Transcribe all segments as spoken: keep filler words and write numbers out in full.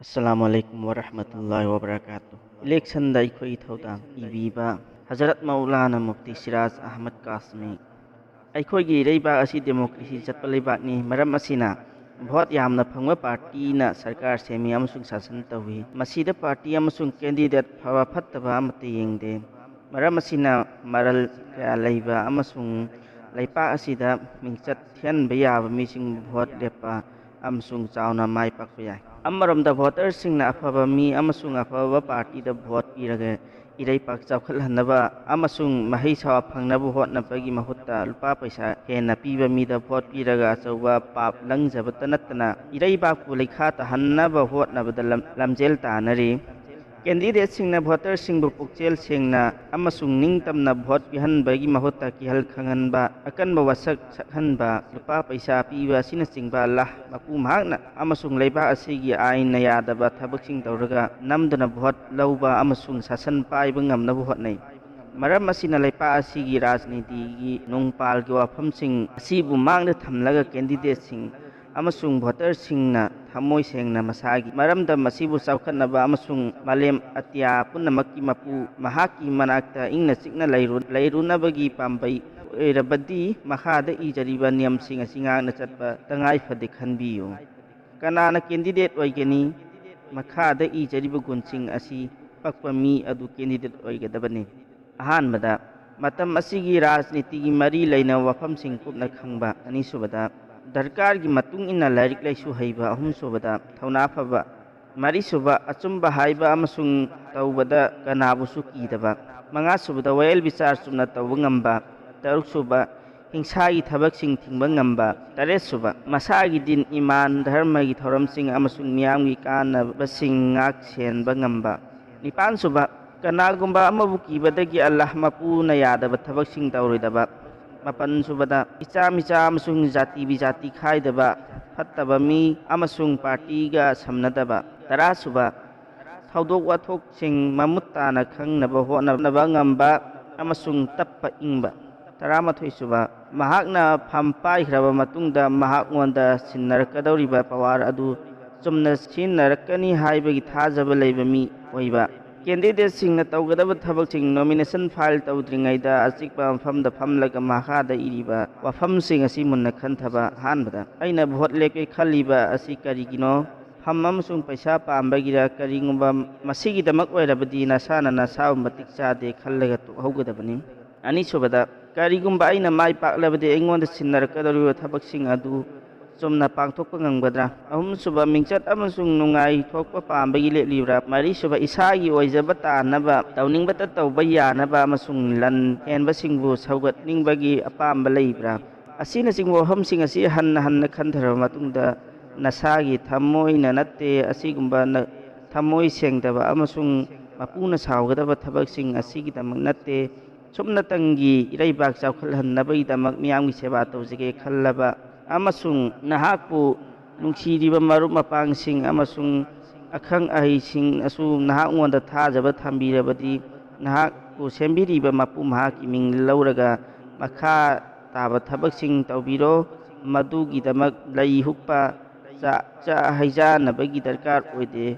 ꯑꯁꯂꯥꯃꯨ ꯑꯂꯥꯏꯀꯨꯝ ꯋꯔꯍꯃꯇꯨꯜꯂꯥꯍꯤ ꯋꯕꯔꯀꯥꯇꯨ꯫ ꯏꯂꯦꯛꯁꯟꯗ ꯑꯩꯈꯣꯏꯒꯤ ꯊꯧꯗꯥꯡ ꯏꯕꯤꯕ ꯍꯖꯔꯠ ꯃꯧꯂꯥꯅꯥ ꯃꯨꯐꯇꯤ ꯁꯤꯔꯥꯖ ꯑꯍꯃꯗ ꯀꯥꯁꯃꯤ꯫ ꯑꯩꯈꯣꯏꯒꯤ ꯏꯔꯩꯕꯥꯛ ꯑꯁꯤ ꯗꯦꯃꯣꯀ꯭ꯔꯦꯁꯤ ꯆꯠꯄ ꯂꯩꯕꯥꯛꯅꯤ꯫ ꯃꯔꯝ ꯑꯁꯤꯅ, ꯚꯣꯠ ꯌꯥꯝꯅ ꯐꯪꯕ ꯄꯥꯔꯇꯤꯅ ꯁꯔꯀꯥꯔ ꯁꯦꯝꯃꯤ ꯑꯃꯁꯨꯡ ꯁꯥꯁꯟ ꯇꯧꯏ꯫ ꯃꯁꯤꯗ ꯄꯥꯔꯇꯤ ꯑꯃꯁꯨꯡ ꯀꯦꯟꯗꯤꯗꯦꯠ ꯐꯕ ꯐꯠꯇꯕ ꯑꯃꯠꯇ ꯌꯦꯡꯗꯦ꯫ ꯃꯔꯝ ꯑꯁꯤꯅ, ꯃꯔꯜ ꯀꯌꯥ ꯂꯩꯕ ꯑꯃꯁꯨꯡ ꯂꯩꯄꯥꯛ ꯑꯁꯤꯗ ꯃꯤꯡꯆꯠ ꯊꯤꯍꯟꯕ ꯌꯥꯕ ꯃꯤꯁꯤꯡꯕꯨ ꯚꯣꯠ ꯂꯦꯞꯄ ꯑꯃꯁꯨꯡ ꯆꯥꯎꯅ ꯃꯥꯏ ꯄꯥꯛꯄ ꯌꯥꯏ꯫ ꯑꯃꯔꯣꯝꯗ, ꯚꯣꯇꯔꯁꯤꯡꯅ ꯑꯐꯕ ꯃꯤ ꯑꯃꯁꯨꯡ ꯑꯐꯕ ꯄꯥꯔꯇꯤꯗ ꯚꯣꯠ ꯄꯤꯔꯒ ꯏꯔꯩꯄꯥꯛ ꯆꯥꯎꯈꯠꯍꯟꯅꯕ ꯑꯃꯁꯨꯡ ꯃꯍꯩ ꯁꯥꯋꯥ ꯐꯪꯅꯕ ꯍꯣꯠꯅꯕꯒꯤ ꯃꯍꯨꯠꯇ, ꯂꯨꯄꯥ ꯄꯩꯁꯥ ꯍꯦꯟꯅ ꯄꯤꯕ ꯃꯤꯗ ꯚꯣꯠ ꯄꯤꯔꯒ ꯑꯆꯧꯕ ꯄꯥꯞ ꯂꯪꯖꯕꯇ ꯅꯠꯇꯅ, ꯏꯔꯩꯕꯥꯛꯄꯨ ꯂꯩꯈꯥ ꯇꯥꯍꯟꯅꯕ ꯍꯣꯠꯅꯕꯗ ꯂꯝ-, ꯂꯝꯖꯦꯜ ꯇꯥꯟꯅꯔꯤ꯫ ꯀꯦꯟꯗꯤꯗꯦꯠꯁꯤꯡꯅ ꯚꯣꯇꯔꯁꯤꯡꯕꯨ ꯄꯨꯛꯆꯦꯜ ꯁꯦꯡꯅ ꯑꯃꯁꯨꯡ ꯅꯤꯡꯇꯝꯅ ꯚꯣꯠ ꯄꯤꯍꯟꯕꯒꯤ ꯃꯍꯨꯠꯇ, ꯀꯤꯍꯜ ꯈꯪꯍꯟꯕ, ꯑꯀꯟꯕ ꯋꯥꯁꯛ ꯁꯛꯍꯟꯕ, ꯂꯨꯄꯥ ꯄꯩꯁꯥ ꯄꯤꯕ ꯑꯁꯤꯅꯆꯤꯡꯕ ꯑꯜꯂꯥꯍ ꯃꯄꯨ ꯃꯍꯥꯛꯅ ꯑꯃꯁꯨꯡ ꯂꯩꯕꯥꯛ ꯑꯁꯤꯒꯤ ꯑꯥꯏꯟꯅ ꯌꯥꯗꯕ ꯊꯕꯛꯁꯤꯡ ꯇꯧꯔꯒ ꯅꯝꯗꯨꯅ ꯚꯣꯠ ꯂꯧꯕ ꯑꯃꯁꯨꯡ ꯁꯥꯁꯟ ꯄꯥꯏꯕ ꯉꯝꯅꯕ ꯍꯣꯠꯅꯩ꯫ ꯃꯔꯝ ꯑꯁꯤꯅ, ꯂꯩꯄꯥꯛ ꯑꯁꯤꯒꯤ ꯔꯥꯖꯅꯤꯇꯤꯒꯤ ꯅꯣꯡꯄꯥꯜꯒꯤ ꯋꯥꯐꯝꯁꯤꯡ ꯑꯁꯤꯕꯨ ꯃꯥꯡꯗ ꯊꯝꯂꯒ, ꯀꯦꯟꯗꯤꯗꯦꯠꯁꯤꯡ ꯑꯃꯁꯨꯡ ꯚꯣꯇꯔꯁꯤꯡꯅ ꯊꯃꯣꯏ ꯁꯦꯡꯅ ꯃꯁꯥꯒꯤ ꯃꯔꯝꯗꯝ ꯑꯁꯤꯕꯨ ꯆꯥꯎꯈꯠꯅꯕ ꯑꯃꯁꯨꯡ ꯃꯥꯂꯦꯝ ꯑꯇꯤꯌꯥ ꯄꯨꯝꯅꯃꯛꯀꯤ ꯃꯄꯨ ꯃꯍꯥꯛꯀꯤ ꯃꯅꯥꯛꯇ ꯏꯪꯅ ꯆꯤꯛꯅ ꯂꯩꯔꯨ-, ꯂꯩꯔꯨꯅꯕꯒꯤ ꯄꯥꯝꯕꯩ ꯑꯣꯏꯔꯕꯗꯤ, ꯃꯈꯥꯗ ꯏꯖꯔꯤꯕ ꯅꯤꯌꯝꯁꯤꯡ ꯑꯁꯤ ꯉꯥꯛꯅ ꯆꯠꯄ ꯇꯉꯥꯏ ꯐꯗꯦ ꯈꯟꯕꯤꯌꯨ꯫ ꯀꯅꯥꯅ ꯀꯦꯟꯗꯤꯗꯦꯠ ꯑꯣꯏꯒꯅꯤ? ꯃꯈꯥꯗ ꯏꯖꯔꯤꯕ ꯒꯨꯟꯁꯤꯡ ꯑꯁꯤ ꯄꯛꯄ ꯃꯤ ꯑꯗꯨ ꯀꯦꯟꯗꯤꯗꯦꯠ ꯑꯣꯏꯒꯗꯕꯅꯤ꯫ ꯑꯍꯥꯟꯕꯗ, ꯃꯇꯝ ꯑꯁꯤꯒꯤ ꯔꯥꯖꯅꯤꯇꯤꯒꯤ ꯃꯔꯤ ꯂꯩꯅꯕ ꯋꯥꯐꯝꯁꯤꯡ ꯀꯨꯞꯅ ꯈꯪꯕ꯫ ꯑꯅꯤꯁꯨꯕꯗ, ꯗꯔꯀꯥꯔꯒꯤ ꯃꯇꯨꯡ ꯏꯟꯅ ꯂꯥꯏꯔꯤꯛ ꯂꯥꯏꯁꯨ ꯍꯩꯕ꯫ ꯑꯍꯨꯝꯁꯨꯕꯗ, ꯊꯧꯅꯥ ꯐꯕ꯫ ꯃꯔꯤꯁꯨꯕ, ꯑꯆꯨꯝꯕ ꯍꯥꯏꯕ ꯑꯃꯁꯨꯡ ꯇꯧꯕꯗ ꯀꯅꯥꯕꯨꯁꯨ ꯀꯤꯗꯕ꯫ ꯃꯉꯥꯁꯨꯕꯗ, ꯋꯥꯌꯦꯜ ꯕꯤꯆꯥꯔ ꯆꯨꯝꯅ ꯇꯧꯕ ꯉꯝꯕ꯫ ꯇꯔꯨꯛꯁꯨꯕ, ꯍꯤꯡꯁꯥꯒꯤ ꯊꯕꯛꯁꯤꯡ ꯊꯤꯡꯕ ꯉꯝꯕ꯫ ꯇꯔꯦꯠꯁꯨꯕ, ꯃꯁꯥꯒꯤ ꯗꯤꯟ, ꯏꯃꯥꯟ, ꯙꯔꯃꯒꯤ ꯊꯧꯔꯝꯁꯤꯡ ꯑꯃꯁꯨꯡ ꯃꯤꯌꯥꯝꯒꯤ ꯀꯥꯟꯅꯕꯁꯤꯡ ꯉꯥꯛ ꯁꯦꯟꯕ ꯉꯝꯕ꯫ ꯅꯤꯄꯥꯟꯁꯨꯕ, ꯀꯅꯥꯒꯨꯝꯕ ꯑꯃꯕꯨ ꯀꯤꯕꯗꯒꯤ ꯑꯜꯂꯥꯍ ꯃꯄꯨꯅ ꯌꯥꯗꯕ ꯊꯕꯛꯁꯤꯡ ꯇꯧꯔꯣꯏꯗꯕ꯫ ꯃꯥꯄꯟꯁꯨꯕꯗ, ꯏꯆꯥ ꯃꯤꯆꯥ ꯑꯃꯁꯨꯡ ꯖꯥꯇꯤ ꯕꯤꯖꯥꯇꯤ ꯈꯥꯏꯗꯕ, ꯐꯠꯇꯕ ꯃꯤ ꯑꯃꯁꯨꯡ ꯄꯥꯔꯇꯤꯒ ꯁꯝꯅꯗꯕ꯫ ꯇꯔꯥꯁꯨꯕ, ꯊꯧꯗꯣꯛ ꯋꯥꯊꯣꯛꯁꯤꯡ ꯃꯃꯨꯠ ꯇꯥꯅ ꯈꯪꯅꯕ ꯍꯣꯠꯅꯕ ꯉꯝꯕ ꯑꯃꯁꯨꯡ ꯇꯞꯄ ꯏꯪꯕ꯫ ꯇꯔꯥꯃꯥꯊꯣꯏꯁꯨꯕ, ꯃꯍꯥꯛꯅ ꯐꯝ ꯄꯥꯏꯈ꯭ꯔꯕ ꯃꯇꯨꯡꯗ ꯃꯍꯥꯛꯉꯣꯟꯗ ꯁꯤꯟꯅꯔꯛꯀꯗꯧꯔꯤꯕ ꯄꯋꯥꯔ ꯑꯗꯨ ꯆꯨꯝꯅ ꯁꯤꯖꯤꯟꯅꯔꯛꯀꯅꯤ ꯍꯥꯏꯕꯒꯤ ꯊꯥꯖꯕ ꯂꯩꯕ ꯃꯤ ꯑꯣꯏꯕ꯫ ꯀꯦꯟꯗꯤꯗꯦꯠꯁꯤꯡꯅ ꯇꯧꯒꯗꯕ ꯊꯕꯛꯁꯤꯡ ꯅꯣꯃꯤꯅꯦꯁꯟ ꯐꯥꯏꯜ ꯇꯧꯗ꯭ꯔꯤꯉꯩꯗ ꯑꯆꯤꯛꯄ ꯃꯐꯝꯗ ꯐꯝꯂꯒ ꯃꯈꯥꯗ ꯏꯔꯤꯕ ꯋꯥꯐꯝꯁꯤꯡ ꯑꯁꯤ ꯃꯨꯟꯅ ꯈꯟꯊꯕ꯫ ꯑꯍꯥꯟꯕꯗ, ꯑꯩꯅ ꯚꯣꯠ ꯂꯦꯞꯀꯦ ꯈꯜꯂꯤꯕ ꯑꯁꯤ ꯀꯔꯤꯒꯤꯅꯣ? ꯐꯝ ꯑꯃꯁꯨꯡ ꯄꯩꯁꯥ ꯄꯥꯝꯕꯒꯤꯔ? ꯀꯔꯤꯒꯨꯝꯕ ꯃꯁꯤꯒꯤꯗꯃꯛ ꯑꯣꯏꯔꯕꯗꯤ ꯅꯁꯥꯅ ꯅꯁꯥꯕꯨ ꯃꯇꯤꯛ ꯆꯥꯗꯦ ꯈꯜꯂꯒ ꯇꯣꯛꯍꯧꯒꯗꯕꯅꯤ꯫ ꯑꯅꯤꯁꯨꯕꯗ, ꯀꯔꯤꯒꯨꯝꯕ ꯑꯩꯅ ꯃꯥꯏ ꯄꯥꯛꯂꯕꯗꯤ ꯑꯩꯉꯣꯟꯗ ꯁꯤꯟꯅꯔꯛꯀꯗꯧꯔꯤꯕ ꯊꯕꯛꯁꯤꯡ ꯑꯗꯨ ꯆꯨꯝꯅ ꯄꯥꯡꯊꯣꯛꯄ ꯉꯝꯒꯗ꯭ꯔꯥ? ꯑꯍꯨꯝꯁꯨꯕ, ꯃꯤꯡꯆꯠ ꯑꯃꯁꯨꯡ ꯅꯨꯡꯉꯥꯏ ꯊꯣꯛꯄ ꯄꯥꯝꯕꯒꯤ ꯂꯦꯞꯂꯤꯕ꯭ꯔꯥ? ꯃꯔꯤꯁꯨꯕ, ꯏꯁꯥꯒꯤ ꯑꯣꯏꯖꯕ ꯇꯥꯟꯅꯕ ꯇꯧꯅꯤꯡꯕꯇ ꯇꯧꯕ ꯌꯥꯅꯕ ꯑꯃꯁꯨꯡ ꯂꯟ ꯍꯦꯟꯕꯁꯤꯡꯕꯨ ꯁꯧꯒꯠꯅꯤꯡꯕꯒꯤ ꯑꯄꯥꯝꯕ ꯂꯩꯕ꯭ꯔꯥ? ꯑꯁꯤꯅꯆꯤꯡꯕ ꯋꯥꯐꯝꯁꯤꯡ ꯑꯁꯤ ꯍꯟꯅ ꯍꯟꯅ ꯈꯟꯊꯔꯕ ꯃꯇꯨꯡꯗ, ꯅꯁꯥꯒꯤ ꯊꯃꯣꯏꯅ ꯅꯠꯇꯦ, ꯑꯁꯤꯒꯨꯝꯕ ꯅ-, ꯊꯃꯣꯏ ꯁꯦꯡꯗꯕ ꯑꯃꯁꯨꯡ ꯃꯄꯨꯅ ꯁꯥꯎꯒꯗꯕ ꯊꯕꯛꯁꯤꯡ ꯑꯁꯤꯒꯤꯗꯃꯛ ꯅꯠꯇꯦ, ꯁꯨꯞꯅꯇꯪꯒꯤ ꯏꯔꯩꯕꯥꯛ ꯆꯥꯎꯈꯠꯍꯟꯅꯕꯒꯤꯗꯃꯛ ꯃꯤꯌꯥꯝꯒꯤ ꯁꯦꯕꯥ ꯇꯧꯖꯒꯦ ꯈꯜꯂꯕ ꯑꯃꯁꯨꯡ ꯅꯍꯥꯛꯄꯨ ꯅꯨꯡꯁꯤꯔꯤꯕ ꯃꯔꯨꯞ ꯃꯄꯥꯡꯁꯤꯡ ꯑꯃꯁꯨꯡ ꯑꯈꯪ ꯑꯍꯩꯁꯤꯡꯅꯁꯨ ꯅꯍꯥꯛꯉꯣꯟꯗ ꯊꯥꯖꯕ ꯊꯝꯕꯤꯔꯕꯗꯤ, ꯅꯍꯥꯛꯄꯨ ꯁꯦꯝꯕꯤꯔꯤꯕ ꯃꯄꯨ ꯃꯍꯥꯛꯀꯤ ꯃꯤꯡ ꯂꯧꯔꯒ ꯃꯈꯥ ꯇꯥꯕ ꯊꯕꯛꯁꯤꯡ ꯇꯧꯕꯤꯔꯣ꯫ ꯃꯗꯨꯒꯤꯗꯃꯛ ꯂꯩ ꯍꯨꯛꯄ, ꯆꯥꯛ ꯆꯥ ꯍꯩꯖꯥꯟꯅꯕꯒꯤ ꯗꯔꯀꯥꯔ ꯑꯣꯏꯗꯦ꯫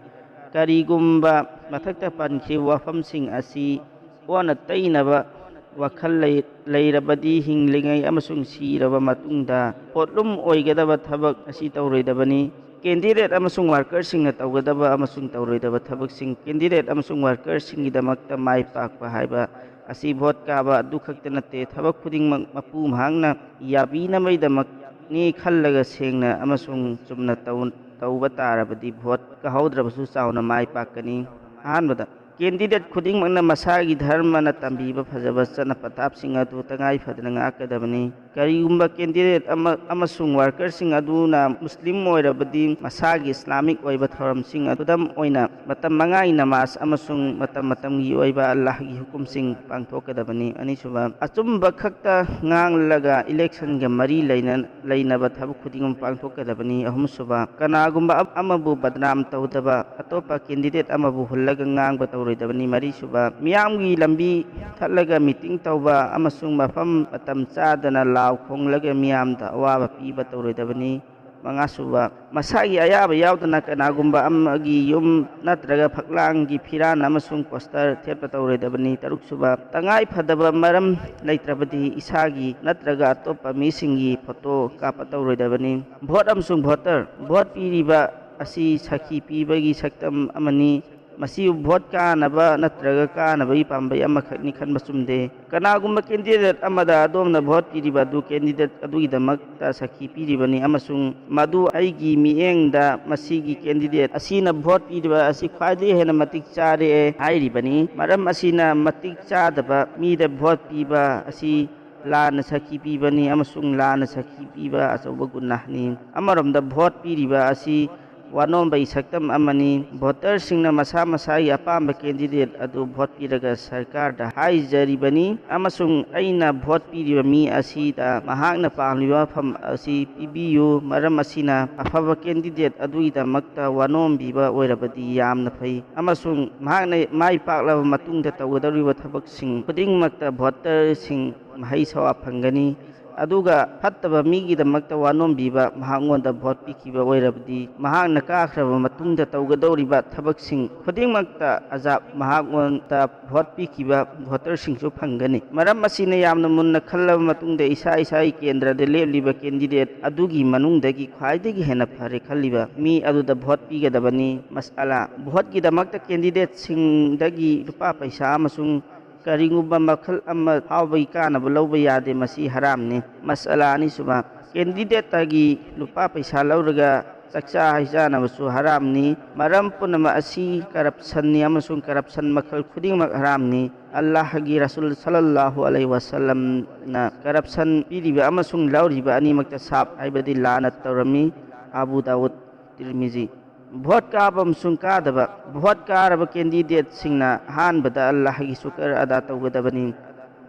ꯀꯔꯤꯒꯨꯝꯕ ꯃꯊꯛꯇ ꯄꯟꯈꯤꯕ ꯋꯥꯐꯝꯁꯤꯡ ꯑꯁꯤ ꯑꯣꯟꯅ ꯇꯩꯅꯕ ꯋꯥꯈꯜ ꯂꯩ-, ꯂꯩꯔꯕꯗꯤ, ꯍꯤꯡꯂꯤꯉꯩ ꯑꯃꯁꯨꯡ ꯁꯤꯔꯕ ꯃꯇꯨꯡꯗ ꯄꯣꯠꯂꯨꯝ ꯑꯣꯏꯒꯗꯕ ꯊꯕꯛ ꯑꯁꯤ ꯇꯧꯔꯣꯏꯗꯕꯅꯤ꯫ ꯀꯦꯟꯗꯤꯗꯦꯠ ꯑꯃꯁꯨꯡ ꯋꯥꯔꯀꯔꯁꯤꯡꯅ ꯇꯧꯒꯗꯕ ꯑꯃꯁꯨꯡ ꯇꯧꯔꯣꯏꯗꯕ ꯊꯕꯛꯁꯤꯡ꯫ ꯀꯦꯟꯗꯤꯗꯦꯠ ꯑꯃꯁꯨꯡ ꯋꯥꯔꯀꯔꯁꯤꯡꯒꯤꯗꯃꯛꯇ ꯃꯥꯏ ꯄꯥꯛꯄ ꯍꯥꯏꯕ ꯑꯁꯤ ꯚꯣꯠ ꯀꯥꯕ ꯑꯗꯨ ꯈꯛꯇ ꯅꯠꯇꯦ, ꯊꯕꯛ ꯈꯨꯗꯤꯡꯃꯛ ꯃꯄꯨ ꯃꯍꯥꯛꯅ ꯌꯥꯕꯤꯅꯕꯒꯤꯗꯃꯛꯅꯤ ꯈꯜꯂꯒ ꯁꯦꯡꯅ ꯑꯃꯁꯨꯡ ꯆꯨꯝꯅ ꯇꯧ-, ꯇꯧꯕ ꯇꯥꯔꯕꯗꯤ ꯚꯣꯠ ꯀꯥꯍꯧꯗ꯭ꯔꯕꯁꯨ ꯆꯥꯎꯅ ꯃꯥꯏ ꯄꯥꯛꯀꯅꯤ꯫ ꯑꯍꯥꯟꯕꯗ, ꯀꯦꯟꯗꯤꯗꯦꯠ ꯈꯨꯗꯤꯡꯃꯛꯅ ꯃꯁꯥꯒꯤ ꯙꯔꯃꯅ ꯇꯝꯕꯤꯕ ꯐꯖꯕ ꯆꯠꯅ ꯄꯊꯥꯞꯁꯤꯡ ꯑꯗꯨ ꯇꯉꯥꯏ ꯐꯗꯅ ꯉꯥꯛꯀꯗꯕꯅꯤ꯫ ꯀꯔꯤꯒꯨꯝꯕ ꯀꯦꯟꯗꯤꯗꯦꯠ ꯑꯃ ꯑꯃꯁꯨꯡ ꯋꯥꯔꯀꯔꯁꯤꯡ ꯑꯗꯨꯅ ꯃꯨꯁꯂꯤꯝ ꯑꯣꯏꯔꯕꯗꯤ, ꯃꯁꯥꯒꯤ ꯏꯁꯂꯥꯃꯤꯛ ꯑꯣꯏꯕ ꯊꯧꯔꯝꯁꯤꯡ, ꯈꯨꯗꯝ ꯑꯣꯏꯅ, ꯃꯇꯝ ꯃꯉꯥꯒꯤ ꯅꯃꯥꯖ ꯑꯃꯁꯨꯡ ꯃꯇꯝ ꯃꯇꯝꯒꯤ ꯑꯣꯏꯕ ꯑꯜꯂꯥꯍꯒꯤ ꯍꯨꯀꯨꯝꯁꯤꯡ ꯄꯥꯡꯊꯣꯛꯀꯗꯕꯅꯤ꯫ ꯑꯅꯤꯁꯨꯕ, ꯑꯆꯨꯝꯕ ꯈꯛꯇ ꯉꯥꯡꯂꯒ ꯏꯂꯦꯛꯁꯟꯒ ꯃꯔꯤ ꯂꯩꯅ-, ꯂꯩꯅꯕ ꯊꯕꯛ ꯈꯨꯗꯤꯡꯃꯛ ꯄꯥꯡꯊꯣꯛꯀꯗꯕꯅꯤ꯫ ꯑꯍꯨꯝꯁꯨꯕ, ꯀꯅꯥꯒꯨꯝꯕ ꯑꯃ-, ꯑꯃꯕꯨ ꯕꯗꯅꯥꯝ ꯇꯧꯗꯕ, ꯑꯇꯣꯞꯄ ꯀꯦꯟꯗꯤꯗꯦꯠ ꯑꯃꯕꯨ ꯍꯨꯜꯂꯒ ꯉꯥꯡꯕ ꯇꯧꯔꯣꯏꯗꯕꯅꯤ꯫ ꯃꯔꯤꯁꯨꯕ, ꯃꯤꯌꯥꯝꯒꯤ ꯂꯝꯕꯤ ꯊꯠꯂꯒ ꯃꯤꯇꯤꯡ ꯇꯧꯕ ꯑꯃꯁꯨꯡ ꯃꯐꯝ ꯃꯇꯝ ꯆꯥꯗꯅ ꯂꯥꯎ ꯈꯣꯡꯂꯒ ꯃꯤꯌꯥꯝꯗ ꯑꯋꯥꯕ ꯄꯤꯕ ꯇꯧꯔꯣꯏꯗꯕꯅꯤ꯫ ꯃꯉꯥꯁꯨꯕ, ꯃꯁꯥꯒꯤ ꯑꯌꯥꯕ ꯌꯥꯎꯗꯅ ꯀꯅꯥꯒꯨꯝꯕ ꯑꯃꯒꯤ ꯌꯨꯝ ꯅꯠꯇ꯭ꯔꯒ ꯐꯛꯂꯥꯡꯒꯤ ꯐꯤꯔꯥꯟ ꯑꯃꯁꯨꯡ ꯄꯣꯁꯇꯔ ꯊꯦꯠꯄ ꯇꯧꯔꯣꯏꯗꯕꯅꯤ꯫ ꯇꯔꯨꯛꯁꯨꯕ, ꯇꯉꯥꯏ ꯐꯗꯕ ꯃꯔꯝ ꯂꯩꯇ꯭ꯔꯕꯗꯤ ꯏꯁꯥꯒꯤ ꯅꯠꯇ꯭ꯔꯒ ꯑꯇꯣꯞꯄ ꯃꯤꯁꯤꯡꯒꯤ ꯐꯣꯇꯣ ꯀꯥꯞꯄ ꯇꯧꯔꯣꯏꯗꯕꯅꯤ꯫ ꯚꯣꯠ ꯑꯃꯁꯨꯡ ꯚꯣꯇꯔ꯫ ꯚꯣꯠ ꯄꯤꯔꯤꯕ ꯑꯁꯤ ꯁꯥꯈꯤ ꯄꯤꯕꯒꯤ ꯁꯛꯇꯝ ꯑꯃꯅꯤ꯫ ꯃꯁꯤꯕꯨ ꯚꯣꯠ ꯀꯥꯅꯕ ꯅꯠꯇ꯭ꯔꯒ ꯀꯥꯅꯕꯒꯤ ꯄꯥꯝꯕꯩ ꯑꯃꯈꯛꯅꯤ ꯈꯟꯕ ꯆꯨꯝꯗꯦ꯫ ꯀꯅꯥꯒꯨꯝꯕ ꯀꯦꯟꯗꯤꯗꯦꯠ ꯑꯃꯗ ꯑꯗꯣꯝꯅ ꯚꯣꯠ ꯄꯤꯔꯤꯕ ꯑꯗꯨ ꯀꯦꯟꯗꯤꯗꯦꯠ ꯑꯗꯨꯒꯤꯗꯃꯛꯇ ꯁꯥꯈꯤ ꯄꯤꯔꯤꯕꯅꯤ ꯑꯃꯁꯨꯡ ꯃꯗꯨ ꯑꯩꯒꯤ ꯃꯤꯠꯌꯦꯡꯗ ꯃꯁꯤꯒꯤ ꯀꯦꯟꯗꯤꯗꯦꯠ ꯑꯁꯤꯅ ꯚꯣꯠ ꯄꯤꯔꯤꯕ ꯑꯁꯤ ꯈ꯭ꯋꯥꯏꯗꯒꯤ ꯍꯦꯟꯅ ꯃꯇꯤꯛ ꯆꯥꯔꯦ ꯍꯥꯏꯔꯤꯕꯅꯤ꯫ ꯃꯔꯝ ꯑꯁꯤꯅ ꯃꯇꯤꯛ ꯆꯥꯗꯕ ꯃꯤꯗ ꯚꯣꯠ ꯄꯤꯕ ꯑꯁꯤ ꯂꯥꯟꯅ ꯁꯥꯈꯤ ꯄꯤꯕꯅꯤ ꯑꯃꯁꯨꯡ ꯂꯥꯟꯅ ꯁꯥꯈꯤ ꯄꯤꯕ ꯑꯆꯧꯕ ꯒꯨꯅꯥꯍꯅꯤ꯫ ꯑꯃꯔꯣꯝꯗ ꯚꯣꯠ ꯄꯤꯔꯤꯕ ꯑꯁꯤ ꯋꯥꯅꯣꯝꯕꯩ ꯁꯛꯇꯝ ꯑꯃꯅꯤ꯫ ꯚꯣꯇꯔꯁꯤꯡꯅ ꯃꯁꯥ ꯃꯁꯥꯒꯤ ꯑꯄꯥꯝꯕ ꯀꯦꯟꯗꯤꯗꯦꯠ ꯑꯗꯨ ꯚꯣꯠ ꯄꯤꯔꯒ ꯁꯔꯀꯥꯔꯗ ꯍꯥꯏꯖꯔꯤꯕꯅꯤ ꯑꯃꯁꯨꯡ ꯑꯩꯅ ꯚꯣꯠ ꯄꯤꯔꯤꯕ ꯃꯤ ꯑꯁꯤꯗ ꯃꯍꯥꯛꯅ ꯄꯥꯝꯂꯤꯕ ꯃꯐꯝ ꯑꯁꯤ ꯄꯤꯕꯤꯌꯨ꯫ ꯃꯔꯝ ꯑꯁꯤꯅ ꯑꯐꯕ ꯀꯦꯟꯗꯤꯗꯦꯠ ꯑꯗꯨꯒꯤꯗꯃꯛꯇ ꯋꯥꯅꯣꯝꯕꯤꯕ ꯑꯣꯏꯔꯕꯗꯤ ꯌꯥꯝꯅ ꯐꯩ ꯑꯃꯁꯨꯡ ꯃꯍꯥꯛꯅ ꯃꯥꯏ ꯄꯥꯛꯂꯕ ꯃꯇꯨꯡꯗ ꯇꯧꯒꯗꯧꯔꯤꯕ ꯊꯕꯛꯁꯤꯡ ꯈꯨꯗꯤꯡꯃꯛꯇ ꯚꯣꯇꯔꯁꯤꯡ ꯃꯍꯩ ꯁꯋꯥ ꯐꯪꯒꯅꯤ꯫ ꯑꯗꯨꯒ ꯐꯠꯇꯕ ꯃꯤꯒꯤꯗꯃꯛꯇ ꯋꯥꯅꯣꯝꯕꯤꯕ ꯃꯍꯥꯛꯉꯣꯟꯗ ꯚꯣꯠ ꯄꯤꯈꯤꯕ ꯑꯣꯏꯔꯕꯗꯤ, ꯃꯍꯥꯛꯅ ꯀꯥꯈ꯭ꯔꯕ ꯃꯇꯨꯡꯗ ꯇꯧꯒꯗꯧꯔꯤꯕ ꯊꯕꯛꯁꯤꯡ ꯈꯨꯗꯤꯡꯃꯛꯇ ꯑꯖꯥꯕ ꯃꯍꯥꯛꯉꯣꯟꯗ ꯚꯣꯠ ꯄꯤꯈꯤꯕ ꯚꯣꯇꯔꯁꯤꯡꯁꯨ ꯐꯪꯒꯅꯤ꯫ ꯃꯔꯝ ꯑꯁꯤꯅ ꯌꯥꯝꯅ ꯃꯨꯟꯅ ꯈꯜꯂꯕ ꯃꯇꯨꯡꯗ ꯏꯁꯥ ꯏꯁꯥꯒꯤ ꯀꯦꯟꯗ꯭ꯔꯗ ꯂꯦꯞꯂꯤꯕ ꯀꯦꯟꯗꯤꯗꯦꯠ ꯑꯗꯨꯒꯤ ꯃꯅꯨꯡꯗꯒꯤ ꯈ꯭ꯋꯥꯏꯗꯒꯤ ꯍꯦꯟꯅ ꯐꯔꯦ ꯈꯜꯂꯤꯕ ꯃꯤ ꯑꯗꯨꯗ ꯚꯣꯠ ꯄꯤꯒꯗꯕꯅꯤ꯫ ꯃꯁꯑꯂꯥ: ꯚꯣꯠꯀꯤꯗꯃꯛꯇ ꯀꯦꯟꯗꯤꯗꯦꯠꯁꯤꯡꯗꯒꯤ ꯂꯨꯄꯥ ꯄꯩꯁꯥ ꯑꯃꯁꯨꯡ ꯀꯔꯤꯒꯨꯝꯕ ꯃꯈꯜ ꯑꯃ ꯐꯥꯎꯕꯒꯤ ꯀꯥꯟꯅꯕ ꯂꯧꯕ ꯌꯥꯗꯦ꯫ ꯃꯁꯤ ꯍꯔꯥꯝꯅꯤ꯫ ꯃꯁꯑꯂꯥ ꯑꯅꯤꯁꯨꯕ: ꯀꯦꯟꯗꯤꯗꯦꯠꯇꯒꯤ ꯂꯨꯄꯥ ꯄꯩꯁꯥ ꯂꯧꯔꯒ ꯆꯥꯛꯆꯥ ꯍꯩꯆꯥꯅꯕꯁꯨ ꯍꯔꯥꯝꯅꯤ꯫ ꯃꯔꯝ ꯄꯨꯝꯅꯃꯛ ꯑꯁꯤ ꯀꯔꯞꯁꯟꯅꯤ ꯑꯃꯁꯨꯡ ꯀꯔꯞꯁꯟ ꯃꯈꯜ ꯈꯨꯗꯤꯡꯃꯛ ꯍꯔꯥꯝꯅꯤ꯫ ꯑꯜꯂꯥꯍꯒꯤ ꯔꯁꯨꯜ ꯁꯜꯂꯜꯂꯥꯍꯨ ꯑꯂꯩꯍꯤ ꯋꯥꯁꯜꯂꯝꯅ ꯀꯔꯞꯁꯟ ꯄꯤꯔꯤꯕ ꯑꯃꯁꯨꯡ ꯂꯧꯔꯤꯕ ꯑꯅꯤꯃꯛꯇ ꯁꯥꯞ ꯍꯥꯏꯕꯗꯤ ꯂꯥꯅꯠ ꯇꯧꯔꯝꯃꯤ꯫ ꯑꯕꯨ ꯗꯥꯎꯗ, ꯇꯤꯔꯃꯤꯖꯤ꯫ ꯚꯣꯠ ꯀꯥꯕ ꯑꯃꯁꯨꯡ ꯀꯥꯗꯕ: ꯚꯣꯠ ꯀꯥꯔꯕ ꯀꯦꯟꯗꯤꯗꯦꯠꯁꯤꯡꯅ ꯑꯍꯥꯟꯕꯗ ꯑꯜꯂꯥꯍꯒꯤ ꯁꯨꯀꯔ ꯑꯗꯥ ꯇꯧꯒꯗꯕꯅꯤ,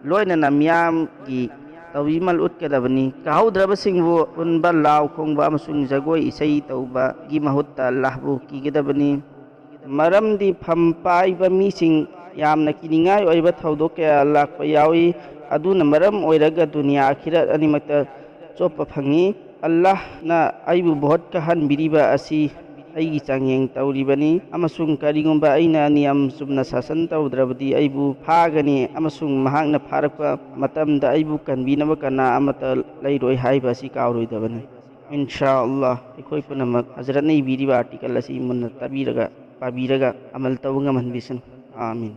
ꯂꯣꯏꯅꯅ ꯃꯤꯌꯥꯝꯒꯤ ꯇꯧꯕꯤꯃꯜ ꯎꯠꯀꯗꯕꯅꯤ꯫ ꯀꯥꯍꯧꯗ꯭ꯔꯕꯁꯤꯡꯕꯨ ꯄꯨꯟꯕ, ꯂꯥꯎ ꯈꯣꯡꯕ ꯑꯃꯁꯨꯡ ꯖꯒꯣꯏ ꯏꯁꯩ ꯇꯧꯕꯒꯤ ꯃꯍꯨꯠꯇ ꯑꯜꯂꯥꯍꯕꯨ ꯀꯤꯒꯗꯕꯅꯤ꯫ ꯃꯔꯝꯗꯤ ꯐꯝ ꯄꯥꯏꯕ ꯃꯤꯁꯤꯡ ꯌꯥꯝꯅ ꯀꯤꯅꯤꯡꯉꯥꯏ ꯑꯣꯏꯕ ꯊꯧꯗꯣꯛ ꯀꯌꯥ ꯂꯥꯛꯄ ꯌꯥꯎꯏ, ꯑꯗꯨꯅ ꯃꯔꯝ ꯑꯣꯏꯔꯒ ꯗꯨꯅꯤꯌꯥ ꯑꯈꯤꯔꯠ ꯑꯅꯤꯃꯛꯇ ꯆꯣꯞꯄ ꯐꯪꯏ꯫ ꯑꯜꯂꯥꯍꯅ ꯑꯩꯕꯨ ꯚꯣꯠ ꯀꯥꯍꯟꯕꯤꯔꯤꯕ ꯑꯁꯤ ꯑꯩꯒꯤ ꯆꯥꯡꯌꯦꯡ ꯇꯧꯔꯤꯕꯅꯤ, ꯑꯃꯁꯨꯡ ꯀꯔꯤꯒꯨꯝꯕ ꯑꯩꯅ ꯅꯤꯌꯝ ꯆꯨꯝꯅ ꯁꯥꯁꯟ ꯇꯧꯗ꯭ꯔꯕꯗꯤ ꯑꯩꯕꯨ ꯐꯥꯒꯅꯤ ꯑꯃꯁꯨꯡ ꯃꯍꯥꯛꯅ ꯐꯥꯔꯛꯄ ꯃꯇꯝꯗ ꯑꯩꯕꯨ ꯀꯟꯕꯤꯅꯕ ꯀꯅꯥ ꯑꯃꯠꯇ ꯂꯩꯔꯣꯏ ꯍꯥꯏꯕ ꯑꯁꯤ ꯀꯥꯎꯔꯣꯏꯗꯕꯅꯤ꯫ ꯏꯟꯁꯥ ꯑꯜꯂꯥꯍ, ꯑꯩꯈꯣꯏ ꯄꯨꯝꯅꯃꯛ ꯍꯖꯔꯠꯅ ꯏꯕꯤꯔꯤꯕ ꯑꯥꯔꯇꯤꯀꯜ ꯑꯁꯤ ꯃꯨꯟꯅ ꯇꯥꯕꯤꯔꯒ, ꯄꯥꯕꯤꯔꯒ ꯑꯃꯜ ꯇꯧꯕ ꯉꯝꯍꯟꯕꯤꯁꯅꯨ꯫ ꯑꯥꯃꯤꯟ꯫